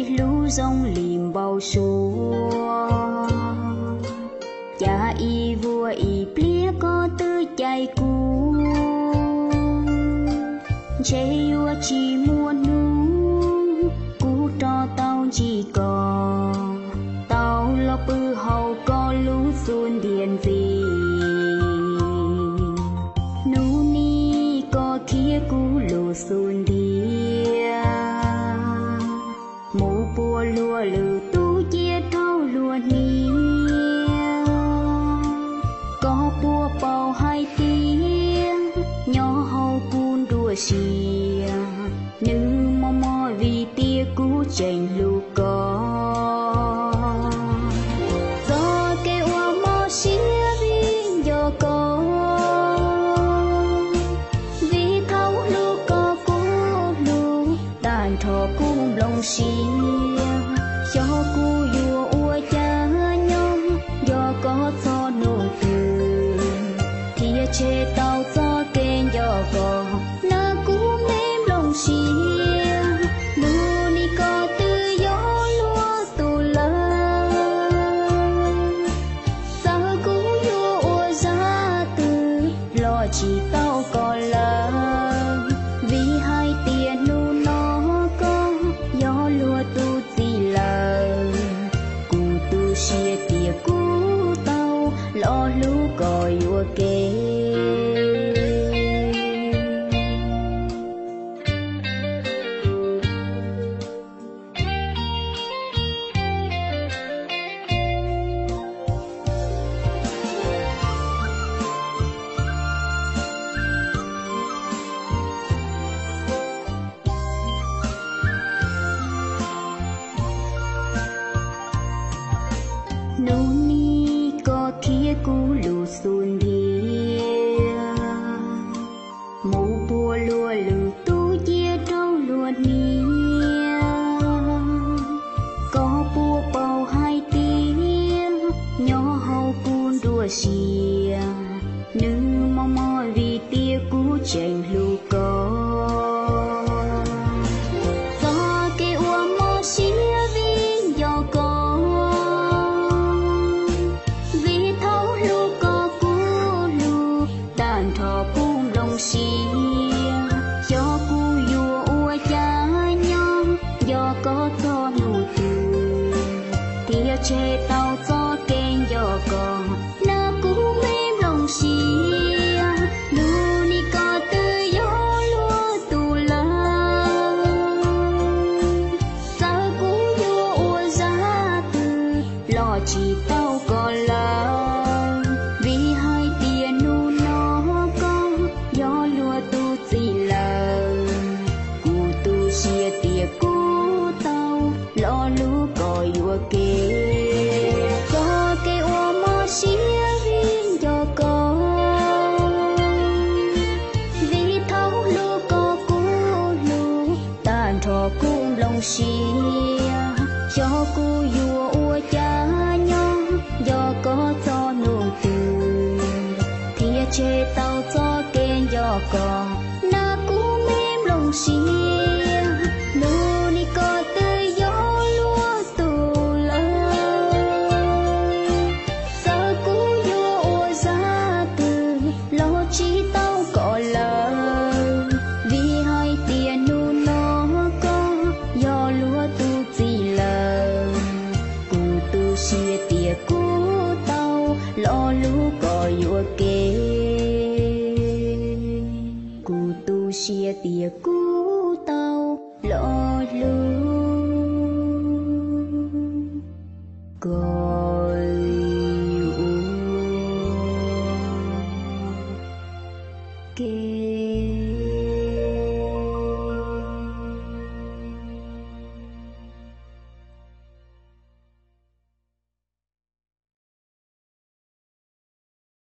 hlub zoo li npau suav. Cas ib vuag ib pliag koj twb cais kuv, ntshe yuav tsis muaj hnub kuv rov tau ntsib koj, tau los pw hauv koj lub xub ntiag ntxiv. Hnub nim koj khiav kuv lub xub ntiag, mus puag luag lwm tus cia dhau luag hniav. Koj puas paub hais tias nyob hauv kuv nruab siab, nws mob mob vim tias kuv tseem hlub koj. Txoj kev uas mob siab vim nco koj, vim thaum hlub koj kuv hlub tag nrho kuv nplooj siab. Xyov kuv yuav ua cas nyob nco koj txog hnub twg, thiaj tshem tau txoj kev nco koj na kuv me nplooj siab. Hnub nim koj twb yog luag tus lawm, txawm kuv yuav ua zaj twg los tsis tau koj lawm, vim hais tias hnub no koj yog luag tus txij lawm. Kuv tu siab tias kuv tau los hlub koj yuam kev. Hnub nim koj khiav kuv lub xub ntiag, mus puag luag lwm tus cia dhau luag hniav. Koj puas paub hais tias nyob hauv kuv nruab siab, nws mob mob vim tias kuv tseem hlub koj. Txoj kev uas mob siab vim nco koj, vim thaum hlub koj kuv hlub tag nrho kuv nplooj siab. Xyov kuv yuav ua cas nyob nco koj txog hnub twg, thiaj tshem tau txoj kev nco koj na kuv me nplooj siab. Hnub nim koj twb yog luag tus lawm, txawm kuv yuav ua zaj twg los tsis tau koj lawm, vim hais tias hnub no koj yog luag tus txij lawm. Kuv tu siab tias kuv tau los hlub koj yuam kev. Txoj kev uas mob siab vim nco koj, vim thaum hlub koj kuv hlub tag nrho kuv nplooj siab. Xyov kuv yuav ua cas nyob nco koj txog hnub twg, thiaj tshem tau txoj kev nco koj na kuv me nplooj siab. Hnub nim koj twb yog luag tus lawm, txawm kuv yuav ua zaj twg los tsis tau koj lawm, vim hais tias hnub no koj yog luag tus txij lawm. Kuv tu siab tias kuv tau los hlub koj yuam kev. Kuv tu siab tias kuv tau los hlub koj